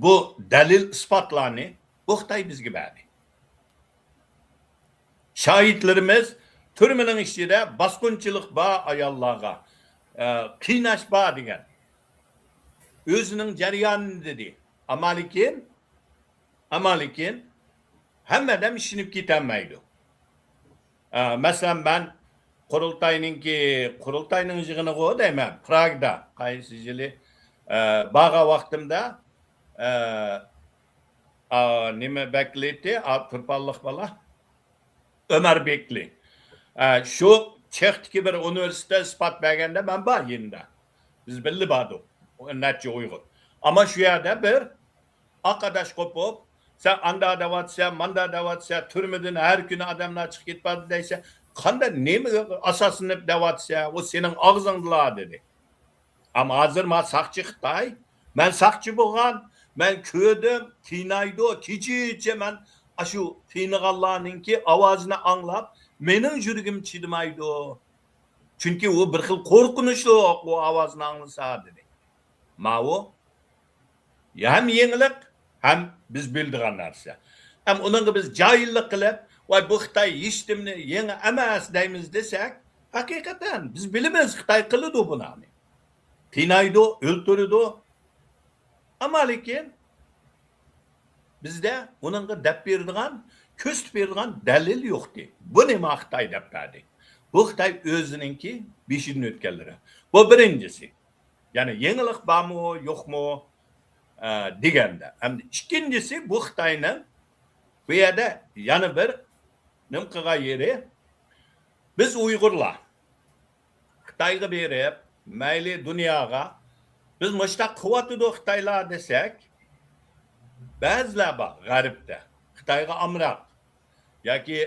بۇ دەلىل ئىسپاتلارنى بۇ خىتاي بىزگە بەردى. شاھىتلىرىمىز تۈرمىنىڭ ئىچىدە باسقۇنچىلىق بار ئاياللارغا، ئە، قىيناش بار دېگەن. ئۆزىنىڭ جەريانىنى دېدى. ئەمما لېكىن، ئەمما لېكىن ھەممە ئادەم ئىشىنىپ كېتەلمەيدۇ. ئە، مەسىلەن، مەن قۇرۇلتاينىڭكى، قۇرۇلتاينىڭ يىغىنىغۇ دەيمەن، پراگدا، قايسى يىلى، ئە، بارغان ۋاقتىمدا، ئە، ئا، نېمە بەكلىتى، ئا، تۇرپانلىق بالا، ئۆمەر بەكلى. ئە، شۇ چېخدىكى بىر ئۇنىۋېرسىتېتتا ئىسپات بەرگەندە مەن بار يېنىدا. بىز بىللە باردۇق. نەچچە ئۇيغۇر. ئەمما شۇ يەردە بىر ئاق ئاداش قوپۇپ، سەن ئاندا دەۋاتىسەن، ماندا دەۋاتىسەن، تۈرمىدىن ھەر كۈنى ئادەملەر چىقىپ كېتىپ بارىدۇ دەيسەن. قانداق، نېمە ئاساسلىنىپ دەۋاتىسەن؟ ئۇ سېنىڭ ئاغزىڭدىلا، دېدى. ئەمما ھازىر ما ساقچى خىتاي. مەن ساقچى بولغان، مەن كۆردۈم، قىينايدۇ. كېچىچە مەن ئاشۇ قىينىغانلارنىڭكى ئاۋازىنى ئاڭلاپ، مېنىڭ يۈرىكىم چىدىمايدۇ. چۈنكى ئۇ بىر خىل قورقۇنچلۇق، ئۇ ئاۋازنى ئاڭلىسا، دېدى. ماۋۇ ھەم يېڭىلىق، ھەم بىز بىلىدىغان نەرسە. ھەم ئۇنىڭغا بىز جاھىللىق قىلىپ، ۋاي، بۇ خىتاي ھېچنېمىنى يېڭى ئەمەس دەيمىز دېسەك، ھەقىقەتەن بىز بىلىمىز، خىتاي قىلىدۇ بۇنى. قىينايدۇ، ئۆلتۈرىدۇ. ئەمما لېكىن بىزدە ئۇنىڭغا دەپ بېرىدىغان، كۆرسىتىپ بېرىدىغان دەلىل يوقتى. بۇنى ما خىتاي دەپ بەردى. بۇ خىتاي ئۆزىنىڭكى بېشىدىن ئۆتكەنلىرى. بۇ بىرىنچىسى. يەنى يېڭىلىق بارمۇ، يوقمۇ، ئە، دېگەندە. ئەمدى ئىككىنچىسى، بۇ خىتاينىڭ بۇ يەردە يەنە بىر نېمە قىلغان يېرى، بىز ئۇيغۇرلار خىتايغا بېرىپ، مەيلى دۇنياغا، بىز مۇشۇنداق قىلىۋاتىدۇ خىتايلار دېسەك، بەزىلەر بار غەربتە، خىتايغا ئامراق ياكى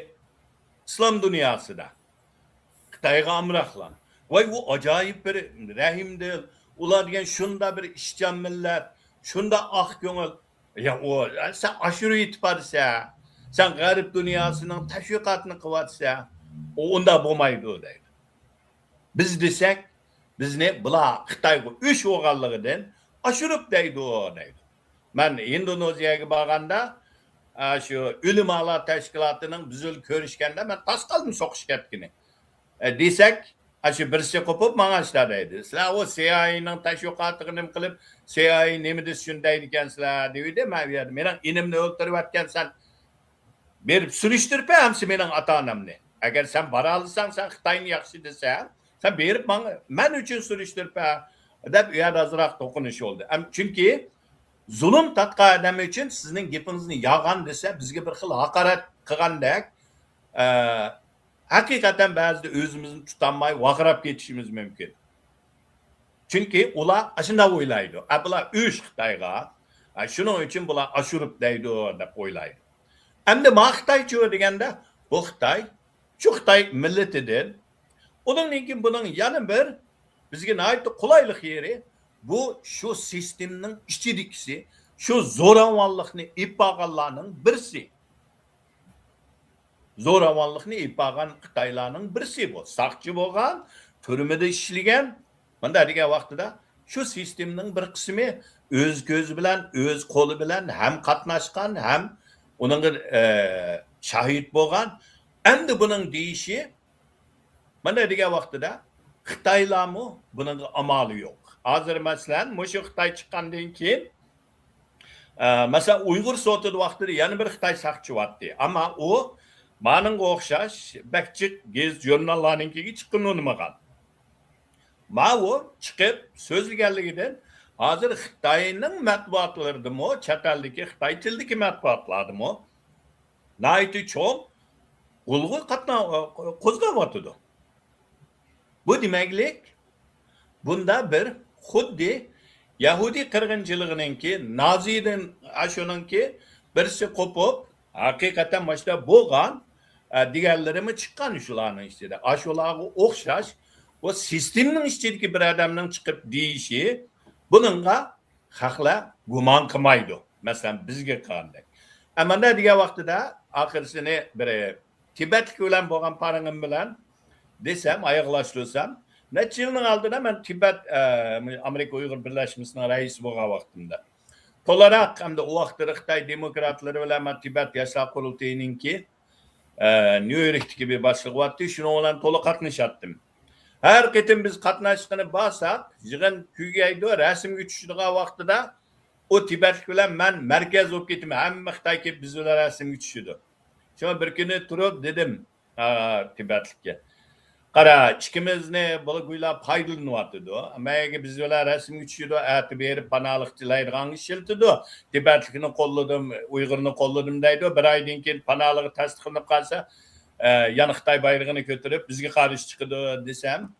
ئىسلام دۇنياسىدا خىتايغا ئامراقلار. ۋاي، ئۇ ئاجايىپ بىر رەھىمدىل، ئۇلار دېگەن شۇنداق بىر ئىشچان مىللەت، شۇنداق ئاق كۆڭۈل. يا، ئۇ، سەن ئاشۇرۇۋېتىپ بارسەن، سەن غەرب دۇنياسىنىڭ تەشۋىقاتىنى قىلىۋاتىسەن، ئۇ ئۇنداق بولمايدۇ دەيدۇ. بىز دېسەك، بىزنى بۇلار خىتايغا ئۆچ بولغانلىقىدىن ئاشۇرۇپ دەيدۇ، دەيدۇ. مەن ئىندونېزىيەگە بارغاندا، ئا، شۇ ئۆلىمالار تەشكىلاتىنىڭ بىز بىلەن كۆرۈشكەندە مەن تاس قالدىم سوقۇشۇپ كەتكىنى. ئە، دېسەك، ئاشۇ بىرسى قوپۇپ ماڭا شۇنداق دەيدۇ. سىلەر ئۇ سىئايئېنىڭ تەشۋىقاتىغا نېمە قىلىپ، سىئايئې نېمە دېسە شۇنى دەيدىكەنسىلەر دېۋىدى. مەن ئۇ يەردە مېنىڭ ئىنىمنى ئۆلتۈرۈۋەتكەنسەن. بېرىپ سۈرۈشتۈرۈپ بەر ئەمسە مېنىڭ ئاتا-ئانامنى. ئەگەر سەن بارالىساڭ، سەن خىتاينى ياخشى دېسەڭ، سەن بېرىپ ماڭ-، مەن ئۈچۈن سۈرۈشتۈرۈپ بەر، دەپ ئۇ يەردە ئازراق توقۇنۇش بولدى. ئەم-، چۈنكى زۇلۇم تارتقان ئادەم ئۈچۈن سىزنىڭ گېپىڭىزنى يالغان دېسە، بىزگە بىر خىل ھاقارەت قىلغاندەك، ئە، ھەقىقەتەن بەزىدە ئۆزىمىزنى تۇتالماي ۋارقىراپ كېتىشىمىز مۇمكىن. چۈنكى ئۇلار ئاشۇنداق ئويلايدۇ. ئە، بۇلار ئۆچ خىتايغا. ئە، شۇنىڭ ئۈچۈن بۇلار ئاشۇرۇپ دەيدۇ دەپ ئويلايدۇ. ئەمدى ما خىتايچۇ دېگەندە، بۇ خىتاي، شۇ خىتاي مىللىتىدىن. ئۇنىڭدىن كېيىن بۇنىڭ يەنە بىر بىزگە ناھايىتى قولايلىق يېرى، بۇ شۇ سىستېمىنىڭ ئىچىدىكىسى، شۇ زوراۋانلىقنى ئېلىپ بارغانلارنىڭ بىرسى. زوراۋانلىقنى ئېلىپ بارغان خىتايلارنىڭ بىرسى بۇ. ساقچى بولغان، تۈرمىدە ئىشلىگەن، مۇنداق دېگەن ۋاقتىدا شۇ سىستېمىنىڭ بىر قىسمى ئۆز كۆزى بىلەن، ئۆز قولى بىلەن ھەم قاتناشقان، ھەم ئۇنىڭغا، ئە، شاھىت بولغان. ئەمدى بۇنىڭ دېيىشى، مۇنداق دېگەن ۋاقتىدا خىتايلارمۇ بۇنىڭغا ئامالى يوق. ھازىر مەسىلەن، مۇشۇ خىتاي چىققاندىن كېيىن، ئە، مەسىلەن، ئۇيغۇر سوتىدا ۋاقتىدا يەنە بىر خىتاي ساقچى بارتتى. ئەمما ئۇ مانىڭغا ئوخشاش بەك جىق گېزىت ژۇرناللارنىڭكىگە چىققىنى ئۇنىمىغان. ماۋۇ چىقىپ سۆزلىگەنلىكىدىن ھازىر خىتاينىڭ مەتبۇئاتلىرىدىمۇ، چەت ئەلدىكى خىتاي تىلىدىكى مەتبۇئاتلاردىمۇ ناھايىتى چوڭ غۇلغۇ قاتنا-، قوزغاۋاتىدۇ. بۇ دېمەكلىك، بۇندا بىر خۇددى يەھۇدىي قىرغىنچىلىقىنىڭكى، نازىدىن، ئاشۇنىڭكى بىرسى قوپۇپ، ھەقىقەتەن مۇشۇنداق بولغان، ئە، دېگەنلىرىمۇ چىققان شۇلارنىڭ ئىچىدە. ئاشۇلارغا ئوخشاش، بۇ سىستېمىنىڭ ئىچىدىكى بىر ئادەمنىڭ چىقىپ دېيىشى، بۇنىڭغا خەقلەر گۇمان قىلمايدۇ. مەسىلەن، بىزگە قارىغاندا. ئەمەندە دېگەن ۋاقتىدا ئاخىرسىنى بىر تىبەتلىك بىلەن بولغان پارىڭىم بىلەن دېسەم، ئاياغلاشتۇرسام، نەچچە يىلنىڭ ئالدىدا مەن تىبەت، ئە، ئامېرىكا ئۇيغۇر بىرلەشمىسىنىڭ رەئىسى بولغان ۋاقتىمدا، تولاراق، ئەمدى ئۇ ۋاقىتلىرى خىتاي دېموكراتلىرى بىلەن مەن تىبەت ياشلار قۇرۇلتىيىنىڭكى ئە، نيۇ يوركتىكى بىر باشلىقى بارتتى، شۇنىڭ بىلەن تولا قاتنىشاتتىم. ھەر قېتىم بىز قاتناشقىلى بارساق، يىغىن تۈگەيدۇ، رەسىمگە چۈشىدىغان ۋاقتىدا ئۇ تىبەتلىك بىلەن مەن مەركەز بولۇپ كېتىمەن، ھەممە خىتاي كېلىپ بىز بىلەن رەسىمگە چۈشىدۇ. شۇڭا بىر كۈنى تۇرۇپ دېدىم، ئا، تىبەتلىككە، «قارا، ئىككىمىزنى بۇلا گويلا پايدىلىنىۋاتىدۇ. مەيگە بىز بىلەن رەسىمگە چۈشىدۇ، ئەتە بېرىپ پاناھلىق تىلەيدىغانغا ئىشلىتىدۇ. تىبەتلىكنى قوللىدىم، ئۇيغۇرنى قوللىدىم دەيدۇ. بىر ئايدىن كېيىن پاناھلىقى تەستىقلىنىپ قالسا، ئە، يەنە خىتاي بايرىقىنى كۆتۈرۈپ بىزگە قارشى چىقىدۇ» دېسەم،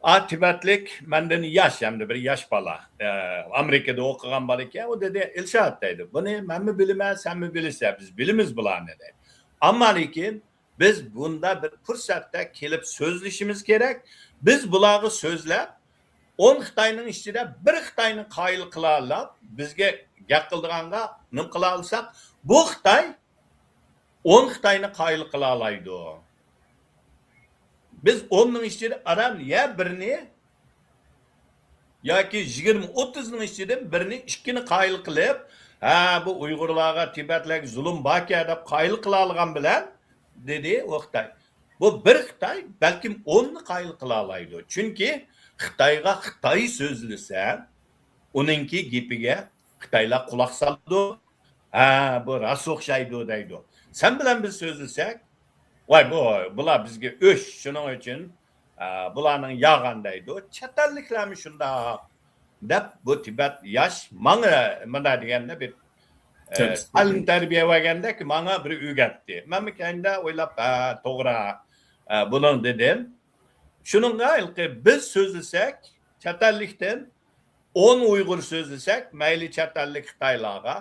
ئا، تىبەتلىك مەندىن ياش، ھەمدە بىر ياش بالا. ئە، ئامېرىكىدا ئوقۇغان بالا ئىكەن. ئۇ دېدى، «ئىلشات» دەيدۇ، «بۇنى مەنمۇ بىلىمەن، سەنمۇ بىلىسەن، بىز بىلىمىز بۇلارنى» دەيدۇ. ئەمما لېكىن بىز بۇندا بىر پۇرسەتتە كېلىپ سۆزلىشىمىز كېرەك. بىز بۇلارغا سۆزلەپ، ئون خىتاينىڭ ئىچىدە بىر خىتاينى قايىل قىلالاپ، بىزگە گەپ قىلىدىغانغا نېمە قىلالىساق، بۇ خىتاي ئون خىتاينى قايىل قىلالايدۇ. بىز ئوننىڭ ئىچىدە ئاران يا بىرنى ياكى يىگىرمە، ئوتتۇزنىڭ ئىچىدىن بىرنى، ئىككىنى قايىل قىلىپ، «ھە، بۇ ئۇيغۇرلارغا، تىبەتلەرگە زۇلۇم باركەن» دەپ قايىل قىلالىغان بىلەن، دېدى ئۇ خىتاي. بۇ بىر خىتاي بەلكىم ئوننى قايىل قىلالايدۇ. چۈنكى خىتايغا خىتاي سۆزلىسە، ئۇنىڭكى گېپىگە خىتايلار قۇلاق سالىدۇ. «ھە، بۇ راست ئوخشايدۇ» دەيدۇ. سەن بىلەن بىز سۆزلىسەك، «ۋاي، بۇ، بۇلار بىزگە ئۆچ، شۇنىڭ ئۈچۈن، ئە، بۇلارنىڭ ياغان» دەيدۇ. چەت ئەللىكلەرمۇ شۇنداق دەپ، بۇ تىبەت ياش ماڭا مۇنداق دېگەندە بىر، ئە، تەبىئىي. تەلىم تەربىيە بەرگەندەك ماڭا بىر ئۆگەتتى. مەنمۇ كەينىدە ئويلاپ، «ھە، توغرا، ئە، بۇنىڭ» دېدىم. شۇنىڭغا ھېلىقى بىز سۆزلىسەك، چەت ئەللىكتىن ئون ئۇيغۇر سۆزلىسەك، مەيلى چەت ئەللىك خىتايلارغا،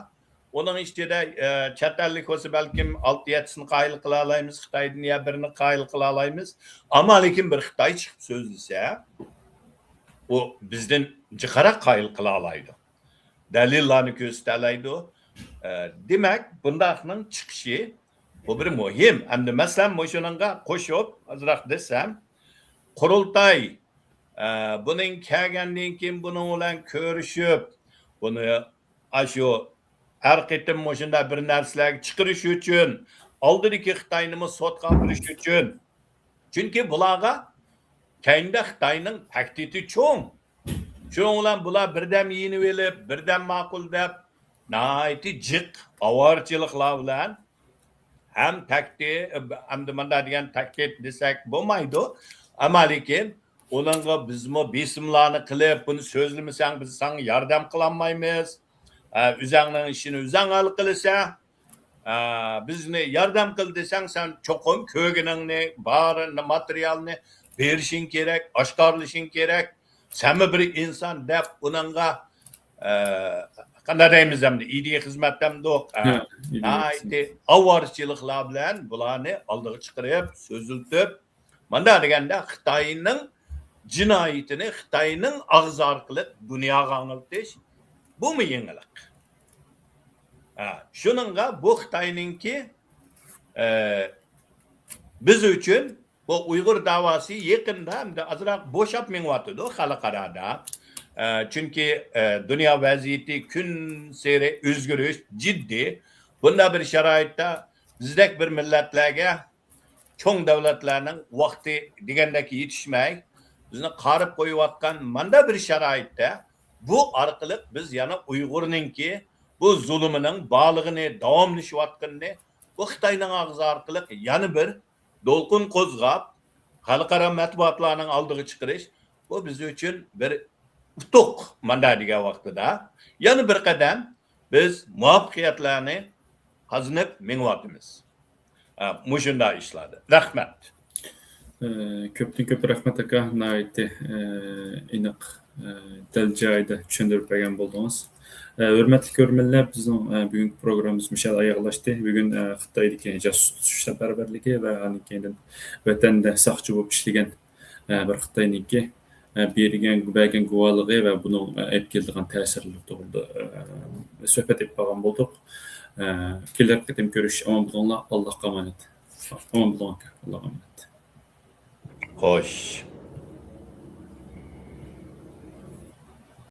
ئۇنىڭ ئىچىدە، ئە، چەت ئەللىك بولسا بەلكىم ئالتە يەتتىسىنى قايىل قىلالايمىز، خىتايدىن يا بىرنى قايىل قىلالايمىز. ئەمما لېكىن بىر خىتاي چىقىپ سۆزلىسە، ئۇ بىزدىن جىقراق قايىل قىلالايدۇ. دەلىللارنى كۆرسىتەلەيدۇ. ئە، دېمەك، بۇنداقنىڭ چىقىشى، بۇ بىر مۇھىم. ئەمدى مەسىلەن، مۇشۇنىڭغا قوشۇپ ئازراق دېسەم، قۇرۇلتاي، ئە، بۇنىڭ كەلگەندىن كېيىن بۇنىڭ بىلەن كۆرۈشۈپ، بۇنى ئاشۇ ھەر قېتىم مۇشۇنداق بىر نەرسىلەرگە چىقىرىش ئۈچۈن، ئالدىدىكى خىتاينىمۇ سوتقا ئاپىرىش ئۈچۈن. چۈنكى بۇلارغا كەينىدە خىتاينىڭ تەھدىتى چوڭ. شۇنىڭ بىلەن بۇلار بىردەم يېنىۋېلىپ، بىردەم ماقۇل دەپ، ناھايىتى جىق ئاۋارىچىلىقلار بىلەن ھەم تەھدىت، ئەمدى مۇنداق دېگەن تەھدىت دېسەك بولمايدۇ. ئەمما لېكىن ئۇنىڭغا بىزمۇ بېسىملارنى قىلىپ، «بۇنى سۆزلىمىسەڭ، بىز ساڭا ياردەم قىلالمايمىز. ئە، ئۆزەڭنىڭ ئىشىنى ئۆزەڭ ھەل قىلىسەن. ئە، بىزنى ياردەم قىل دېسەڭ، سەن چوقۇم كۆرگىنىڭنى، بارىنى، ماتېرىيالنى بېرىشىڭ كېرەك، ئاشكارىلىشىڭ كېرەك. سەنمۇ بىر ئىنسان» دەپ ئۇنىڭغا، ئە، قانداق دەيمىز ئەمدى، ئىدىيە خىزمەت دەمدۇق، ئە، ھە، ئىدىيە ناھايىتى خىزمەت. ئاۋارىچىلىقلار بىلەن بۇلارنى ئالدىغا چىقىرىپ، سۆزلىتىپ، مۇنداق دېگەندە، خىتاينىڭ جىنايىتىنى خىتاينىڭ ئاغزى ئارقىلىق دۇنياغا ئاڭلىتىش، بۇمۇ يېڭىلىق. ھە، شۇنىڭغا بۇ خىتاينىڭكى، ئە، بىز ئۈچۈن بۇ ئۇيغۇر داۋاسى يېقىندا ئەمدى ئازراق بوشاپ مېڭىۋاتىدۇ خەلقئارادا. ئە، چۈنكى، ئە، دۇنيا ۋەزىيىتى كۈنسېرى ئۆزگىرىش جىددىي. بۇنداق بىر شارائىتتا بىزدەك بىر مىللەتلەرگە چوڭ دۆلەتلەرنىڭ ۋاقتى دېگەندەك يېتىشمەي، بىزنى قارىپ قويۇۋاتقان مانداق بىر شارائىتتا، بۇ ئارقىلىق بىز يەنە ئۇيغۇرنىڭكى بۇ زۇلۇمىنىڭ بارلىقىنى، داۋاملىشىۋاتقىنىنى، بۇ خىتاينىڭ ئاغزى ئارقىلىق يەنە بىر دولقۇن قوزغاپ، خەلقئارا مەتبۇئاتلارنىڭ ئالدىغا چىقىرىش، بۇ بىز ئۈچۈن بىر ئۇتۇق. مانداق دېگەن ۋاقتىدا يەنە بىر قەدەم بىز مۇۋەپپەقىيەتلەرنى قازىنىپ مېڭىۋاتىمىز. ئە، مۇشۇنداق ئىشلاردا. رەھمەت. ئە، كۆپتىن كۆپ رەھمەت، ئاكا. ناھايىتى، ئە، ئېنىق، ئە، دەل جايىدا چۈشەندۈرۈپ بەرگەن بولدىڭىز. ئە، ھۆرمەتلىك كۆرۈرمەنلەر، بىزنىڭ، ئە، بۈگۈنكى پروگراممىمىز مۇشۇ يەردە ئاياغلاشتى. بۈگۈن، ئە، خىتايدىكى جاسۇس سەپەرۋەرلىكى ۋە ئاندىن كېيىن ۋەتەندە ساقچى بولۇپ ئىشلىگەن، ئە، بىر خىتاينىڭكى، ئە، بېرگەن، بەرگەن گۇۋاھلىقى ۋە بۇنىڭ، ئە، ئېلىپ كېلىدىغان تەسىرلىرى توغرىدا، ئە، سۆھبەت ئېلىپ بارغان بولدۇق. ئە، كېلەر قېتىم كۆرۈشۈشكە ئامان بولۇڭلار. ئاللاھقا ئامانەت. ئامان بولۇڭ، ئاكا. ئاللاھقا ئامانەت. خوش.